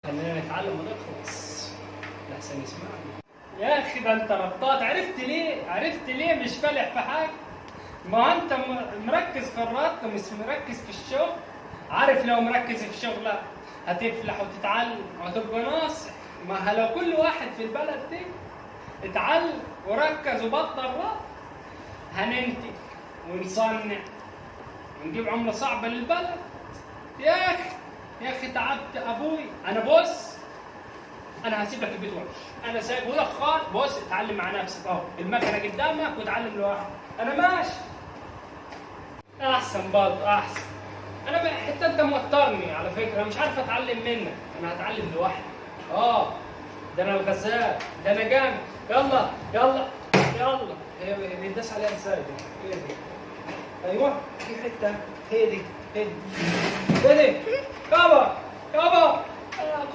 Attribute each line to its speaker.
Speaker 1: خلينا نتعلم ونخلص لحسن يسمعنا. يا اخي ده انت ربطات. عرفت ليه؟ عرفت ليه مش فالح في حاجة؟ ما انت مركز في الربط ومش مركز في الشغل. عارف لو مركز في شغلك هتفلح وتتعلم وهتبقى ناصح. ما لو كل واحد في البلد دي اتعلم وركز وبطل ربط هننتج ونصنع ونجيب عملة صعبة للبلد. يا اخي يا اخي تعبت ابوي. انا بص، انا هسيب لك البيت وامشي، انا سايبه لك خالص. بص اتعلم مع نفسك اهو، المكنه قدامك وتعلم لوحدك. انا ماشي احسن برضه احسن. انا بقى حتى انت موترني على فكرة، مش عارف اتعلم منك، انا هتعلم لوحدي. ده انا الغزال، ده انا جامد. يلا يلا يلا. هي بيداس عليها ازاي دي؟ ايه دي؟ ايوه في حتة. هي دي هي دي هي دي. يابا يابا.